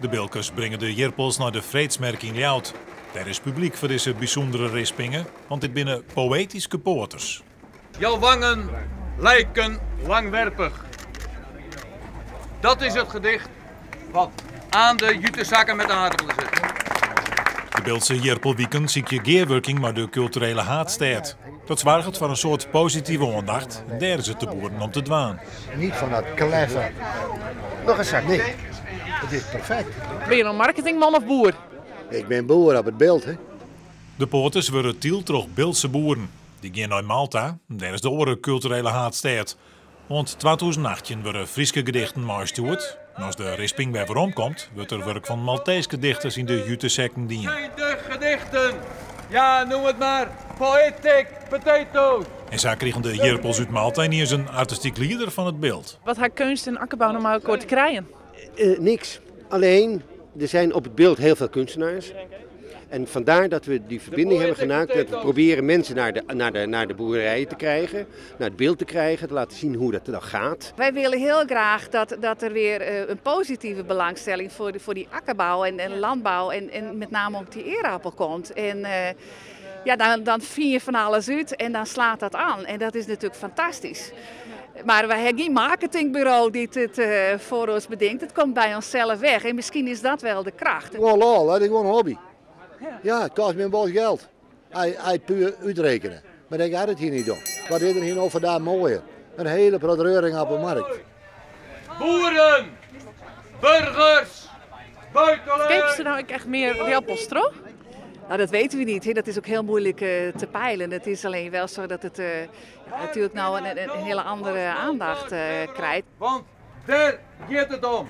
De Bilkers bringe de jirpels nei de freedsmerk yn Ljouwert. Dêr is publyk foar dizze bysûndere rispinge, want dit binne poëtyske poaters. Jouw wangen lijken langwerpig. Dat is het gedicht wat aan de jutezakken met aardappelen zit. De Bildtse Jirpelwiken sykje gearwurking mei de kulturele haadstêd. Dat soarget foar in soad positive oandacht en dêr is it de boeren om te dwaan. Niet van dat kleffe. Noch in sak? Nee, het is perfect. Binne je no marketingman of boer? Ik bin boer op it Bilt. Hè. De poaters wurde tyld troch Bildtse boeren. Dy gean nei Malta, dêr is de oare kulturele haadstêd. Oant 2018 wurde Fryske gedichten meistjoerd. En as de risping wer weromkomt, wurdt der wurk fan Malteeske dichters yn de jutesekken dien. Zijn de gedichten, ja noem het maar, poetic potatoes. En sa krigen de jirpels út Malta yniens in artistyk lieder fan it Bilt. Wat ha keunst en akkerbou no mei elkoar te krijen? Niks. Alleen, er zijn op het Bilt heel veel kunstenaars. En vandaar dat we die verbinding hebben gemaakt. Dat we proberen mensen naar de boerderijen te krijgen, naar het Bilt te krijgen, te laten zien hoe dat dan gaat. Wij willen heel graag dat er weer een positieve belangstelling voor die akkerbouw en landbouw en met name ook die eerappel komt. En ja, dan vind je van alles uit en dan slaat dat aan. En dat is natuurlijk fantastisch. Maar wij hebben geen marketingbureau die het voor ons bedenkt. Het komt bij onszelf weg en misschien is dat wel de kracht. Gewoon lol, hè? Dat is gewoon een hobby. Ja, het kost me een bos geld. Hij puur uitrekenen. Maar ik had het hier niet om. Wat is er hier nou vandaag mooier? Een hele reuring op de markt. Boeren, burgers, buitenland. Geven ze nou ook echt meer appels terug? Nou, dat weten we niet. Hè. Dat is ook heel moeilijk te peilen. Het is alleen wel zo dat het natuurlijk nou een hele andere aandacht krijgt. Want daar gaat het om.